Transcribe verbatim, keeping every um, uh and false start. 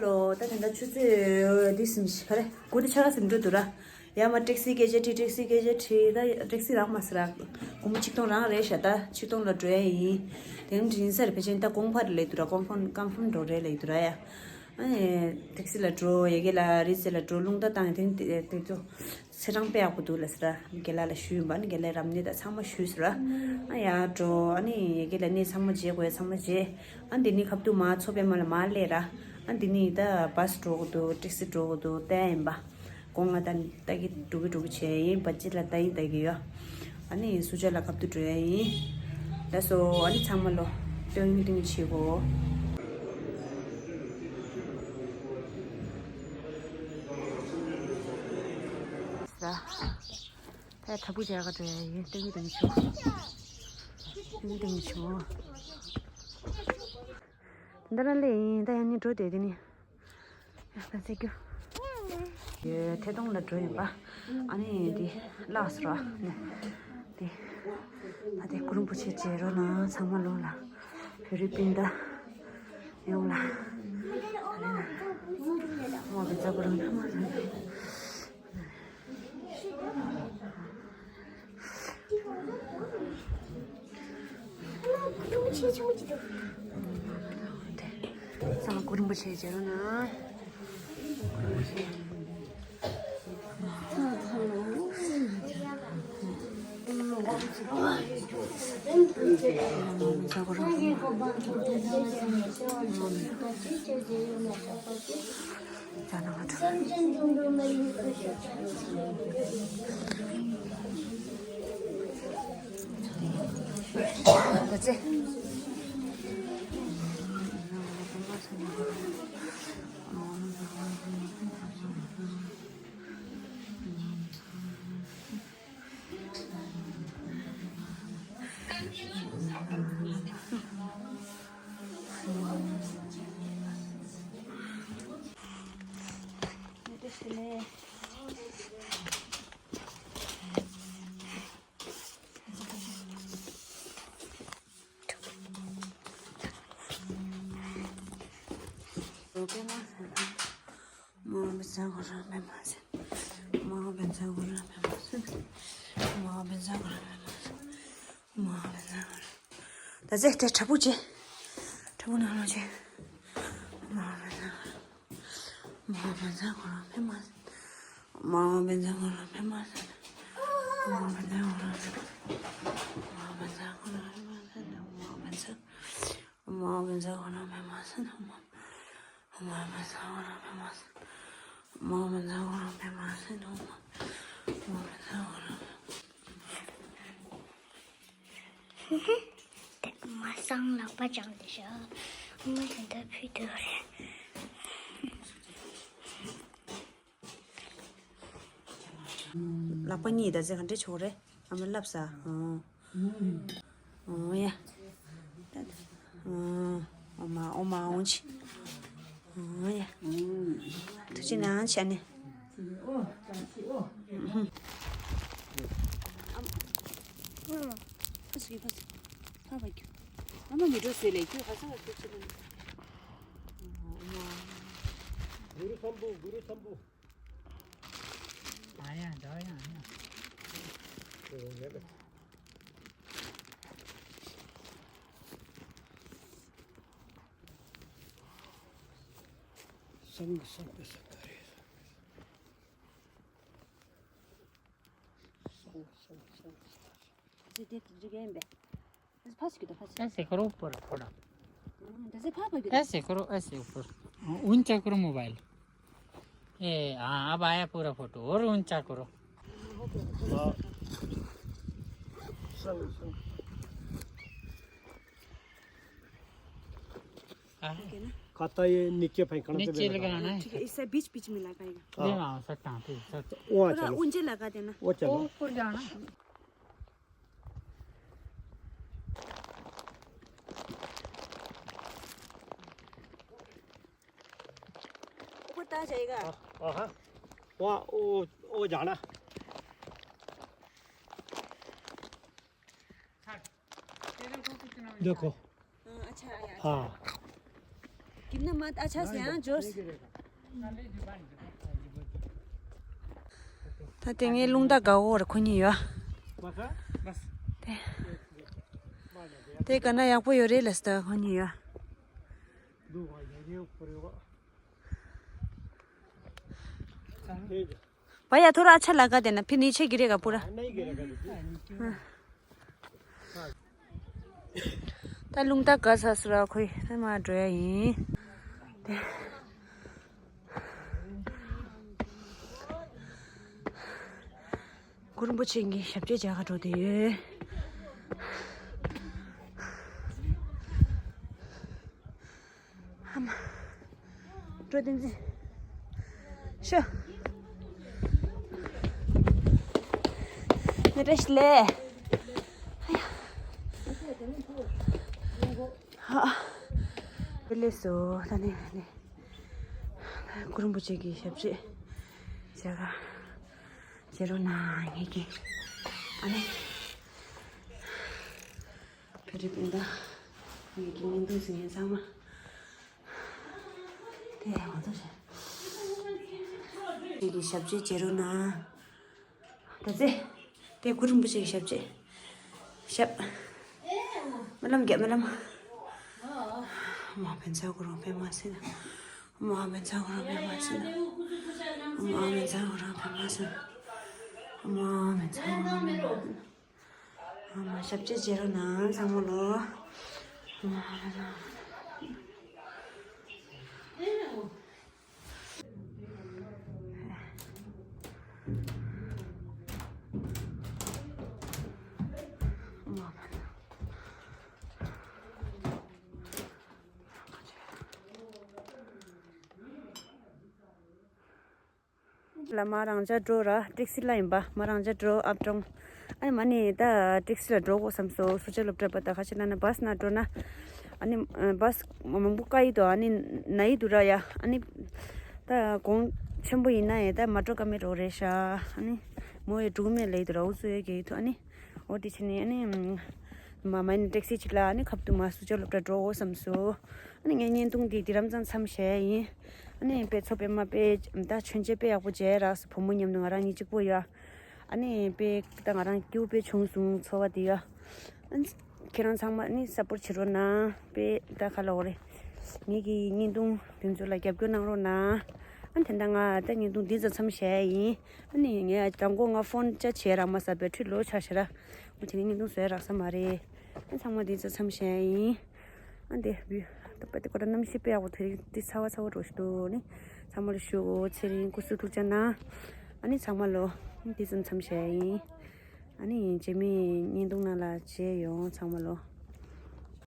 ལོ། ད་ད་ལྟ་ཆུ་ཚོད་འདི་ཟིན་ཤག་རེད། དགུ་དང་ཕྱེད་ཀ་ཟིན་འགྲོ་འདུག་ར། ཡ་མ་ཊེག་སི་སྐད་ཆ་དྲིས། ཊེག་སི་སྐད་ཆ་དྲིས། ད་ཊེག་སི་རག་མ་སོང་ར། སྒོར་མོ་ཆིག་སྟོང་རང་རེད་ཤག་ད་ཆིག་སྟོང་ལ་འགྲོ་ཡ་ཡིན། དེ་རིང་དྲིན་ས་རེད། ཕལ་ཆེར་ད་གོང་འཕར་ལབ་འདུག་ར། ཀོན་ཕོན་ཀོན་ཕོན་འགྲོ་རེད་ལབ་འདུག་ར་ཡ། ཨ་ནི་ཊེག་སི་ལ་འགྲོ། ཡ་གི་ལ་རི་རྩེ་ལ་འགྲོ། རླུང་རྟ་བཏང་། དེ་རིང་དེ་དེ་ཚོ་ཚེས་གྲངས་དཔེ་ཡག་པོ་འདུག་ལབ་སོང་ར། རྒན་ལགས་ལ་ཞུས་ཡིན་པ། ཨ་ནི་རྒན་ལགས་རབ་གནས་དང་ཚང་མ་ཞུས་སོང་ར། ཨ་ཡར་འགྲོ། ཨ་ནི་ཡ་གི་ལ་གནས་ཚང་མ་མཇལ་དགོས་ཡ་ཚང་མ་མཇལ། ཨ་འདི་ནི་ཁ་ཐུག་མ་མཚོ་པདྨ་ལ་མར་སླེབས་ར། ཨ་འདི་ནི་ད་བཱས་འགྲོ་དགོས་འདུག་ཊེག་སི་འགྲོ་དགོས་འདུག་ལྟ་ཡ་ཡིན་པ། སྒོ་ང་ད་ལྟ་གི་འགྲོ་གི་འགྲོ་གི་བྱས་ཡིན། བ་ཅི་ལ་ལྟ་ཡིན་ལྟ་གི་ཡོད། ཨ་ནི་སུ་ཇཱ་ལ་ཁ་ཐུག་འགྲོ་ཡ་ཡིན། ལགས་སོ། ཨ་ནི་ཚང་མ་ལོ་སྟོན་སྟོན་བྱེད་གོ། ད་ད་བྲག་ཕུག་མཇལ་ག་འགྲོ་ཡ་ཡིན། སྟོན་སྟོན་བྱེད་གོ། སྟོན་སྟོན་བྱེད་གོ། འདི་ན་ལས་ཡིན། ད་ཡང་ནི་འགྲོ་བསྡད་དེ་ནི། ཡ་ད་ཟེར་རྒྱུ། ཡོད། ཐད་གཏོང་ལ་འགྲོ་ཡིན་པ། ཨ་ནི་འདི་བརླགས་སོང་ར། ནི་འདི། ད་དེ་གུ་རུ་རིན་པོ་ཆེ་མཇལ་རོགས་གནང་། ཚང་མ་ལོ་ལ། བོད་རིགས་སྤུན་ཟླ་ཡོངས་ལ། ད་ནི་ན། ཨོ་བི་ཛ་གུ་རུ་ན་མ་ཟེར། ཚང་མ་གུ་རུ་རིན་པོ་ཆེ་མཇལ་རོགས་གནང་། ད་ཟེར་དེ་བྲག་ཕུག་ཅིག་བྲག་ཕུག་ནང་ལོགས་ཅིག་མ་འོངས་པའི་མཛད་སྒོ་ལ་ཕེབས་མ་ཟིན། མ་འོངས་པའི་མཛད་སྒོ་ལ་ཕེབས་མ་ཟིན། མ་འོངས་པའི་མཛད་སྒོ་ལ་ཕེབས་མ་ཟིན། མ་འོངས་པའི་མཛད་སྒོ་ལ་ཕེབས་མ་ཟིན། མ་འོངས་པའི་མཛད་སྒོ་ལ་ཕེབས་མ་ཟིན། མ་འོངས་པའི་མཛད་སྒོ་ལ་ཕེབས་མ་ཟིན། མ་འོངས་པའི་མཛད་སྒོ་ལ་ཕེབས་མ་ཟིན། མ་འོངས་པའི་མཛད་སྒོ་ལ། དེ་མ་སང་ལག་པ་བརྐྱངས་ཏེ་བཞག་ཨ་མ་དེ་འདྲ་ཕུད་དུས་རེད། ལག་པ་གཉིས་ད་ཟེར་ག་འདྲ་བྱེད་དགོས་རེད། ཨ་མ་ལབ་ས། ཨོ། ཨོ་ཡ། ཨོ་མ་ཨོ་མ་ཨོ་ཅི། ཨོ་ཡ། ཐུགས་རྗེ་གནང་ཆ་ནས། ཨ་མ། ཕ་སུ་ཡི་ཕ་སུ། ཕ་བ་ཁྱོད། ཨ་མ་མི་འགྲོ་ཟེར་ལས་ཁྱོད་ཧ་ས་བ་ཁྱོད་ཚོ་ལ། ཨོ་མ། གུ་རུ་སམ་བྷོ། གུ་རུ་སམ་བྷོ། ཨ་ཡ་འདྲ་ཡང་ཡང་། སང་སང་སང་ག་རེ། སང་སང་སང་། ཟི་དེ་དེ་ག་ཡིན་པས། ཕ་སི་ཀི་ད་ཕ་སི། ऐसे करो, ऊपर फोटो। ད་ཟི་ཕ་ཕ་གི། ऐसे करो, ऐसे ऊपर। ऊंचा करो मोबाइल। ए, हाँ, अब आया पूरा फोटो। और ऊंचा करो। हाँ। खाता ये नीचे फेंकना। नीचे लगाना है। ठीक है, इससे बीच बीच में लगाएगा। हाँ। नहीं, हाँ, सर, कहाँ पे, सर? वो आ, थोड़ा चलो। ऊंचे लगा देना। वो चलो। ऊपर जाना। ऊपर तार जाएगा। हाँ, हाँ। वहाँ, वो, वो जाना। देखो। हाँ, अच्छा आया। हाँ। ཀིན་ན་མ་ཏ་ཆ་སི་ཡང་ཇོར། ད་དེ་ངའི་རླུང་རྟ་དགའ་བོ་ར་ཁོ་གཉིས་ཡོད། དེ་ག་ན་ཡག་པོ་ཡོད་རེད་ལ་སྟ་ཁོ་གཉིས་ཡོད། བ་ཡ་ཐོ་ར་ཨ་ཆ་ལ་ག་དེ་ན་ཕི་ནི་ཆེ་གི་རེ་ག་པུ་ར། ད་རླུང་རྟ་ག་ས་སུ་ར་ཁོའི་ད་མ་འགྲོ་ཡ་ཡིན། དེ་གུ་རུ་པོ་ཆེ་གི་ཞབས་རྗེས་བྱ་ག་འགྲོ་དེ་ཡོད། ཨ་མ། འགྲོ་བསྟན་འཛིན། ཤོ། ནི་རེ་ཤི་ལེ། ཧ། བི་ལེ་སོ་ད་ནི་ནི། གུ་རུ་པོ་ཆེ་གི་ཞབས་རྗེས་བྱ་ག་བྱེད་རོགས་གནང་ངེད་ཀྱི། ཨ་ནི། བོད་རིགས་སྤུན་ཟླ། ངེད་ཀྱི་བརྙན་ཐུང་གཟིགས་མཁན་ཚང་མ། དེ་ཡང་ང་ཚོ་བྱས། ངེད་ཀྱི་ཞབས་རྗེས་བྱེད་རོགས་གནང་། ད་ཚེ། དེ་གུ་རུ་པོ་ཆེ་གི་ཞབས་རྗེས། ཞབས། སྨོན་ལམ་རྒྱབ་སྨོན་ལམ། མ་ཕན་ཚ་གུ་རུ་ཕན་མ་སྲིད་ན། མ་ཕན་ཚ་གུ་རུ་ཕན་མ་སྲིད་ན། མ་ཕན་ཚ་གུ་རུ་ཕན་མ་སྲིད་ན། མ་ཕན་ཚ་གུ་རུ་ཕན་མ་སྲིད་ན། ཨ་མ་ཞབས་རྗེས་བྱེད་རོགས་གནང་ཚང་མ་ལོ། ལ་མ་རང་ཅག་འགྲོ་ར་ཊེག་སི་ལ་ཡིན་པ་མ་རང་ཅག་འགྲོ་ཨབ་ཀྲོང་། ཨ་ནི་མ་ནི་ད་ཊེག་སི་ལ་འགྲོ་དགོས་བསམ་སོ་སུ་ཅག་སློབ་གྲྭ་པ་ད་ཁ་ཤས་ན་ན་བྷ་སི་ན་འགྲོ་ན། ཨ་ནི་བྷ་སི་མང་པོ་བཀག་ཡི་དོ་ཨ་ནི་ན་ཡི་དུ་ར་ཡ་ཨ་ནི། ད་གོང་ཆེན་པོ་ཡིན་ན་ཡ་ད་མ་འགྲོ་ཀ་མེད་རོ་རེད་ཤ། ཨ་ནི་མོ་ཡ་འགྲོ་གི་མེད་ལེ་ཡི་དུ་ར་འུ་ཚོ་ཡ་གེ་ཡི་དུ་ཨ་ནི། འོ་དེ་ཕྱིན་ནས་ཨ་ནི། མ་མ་ནི་ཊེག་སི་ཅིག་ལ་ཨ་ནི་ཁབ་ཏུ་མ་སུ་ཅག་སློབ་གྲྭ་འགྲོ་དགོས་བསམ་སོ། ཨ་ནི་ངའི་བརྙན་ཐུང་འདི་འདི་རམ་ཙམ་མཚམས་བཞག་ཡིན། ཨ་ནི་དཔེ་ཚོ་དཔེ་མ་དཔེ་ད་མཆོད་མཇལ་དཔེ་ཡག་པོ་མཇལ་རག་སོ་བུ་མོ་མཉམ་དུ་ང་རང་གཉིས་གཅིག་པོ་ཡོད། ཨ་ནི་དཔེ་ད་ང་རང་སྐྱིད་པོ་དཔེ་བྱུང་སོང་ཚོར་བ་འདི་ཡོད། ཨ་ནི་ཁྱེད་རང་ཚང་མ་ཨ་ནི་སཔོར་བྱེད་རོགས་གནང་དཔེ་ད་ག་ལ་འོ་རེད། ངེད་ཀྱི་བརྙན་ཐུང་འདི་ཚོ་ལ་རྒྱབ་སྐྱོར་གནང་རོགས་གནང་། ཨ་ནི་དེ་འདྲ་ང་ད་བརྙན་ཐུང་འདི་ཙམ་མཚམས་བཞག་ཡིན། ཨ་ནི་ངས་དང་པོ་ང་ཕོན་ཆ་བྱས་རག་མ་ས་བེ་ཊི་རི་ལོ་ཆགས་ཤག་ར། ཨ་དེ་ནས་བརྙན་ཐུང་བཟོས་རག་ས་མ་རེད། ཨ་ཚང་མ་འདི་ཚོ་མཚམས་བཞག་ཡིན། ཨ་འདི་བུ། ད་པ་དེ་ཀོ་ད་གནམ་གཤིས་དཔེ་ཡག་པོ་དེ་རིང་འདི་ཚ་བ་ཚ་བོ་འགྲོ་ཞིག་འདུག་ནི། ཚང་མ་ལ་ཞུ་ཚེ་རིང་སྐུ་གཟུགས་ཐུགས་ཅག་གནང་། ཨ་ནི་ཚང་མ་ལོ། འདི་ཚོ་མཚམས་བཞག་ཡིན། ཨ་ནི་རྗེས་མའི་བརྙན་ཐུང་ནང་ལ་མཇལ་ཡོང་ཚང་མ་ལོ།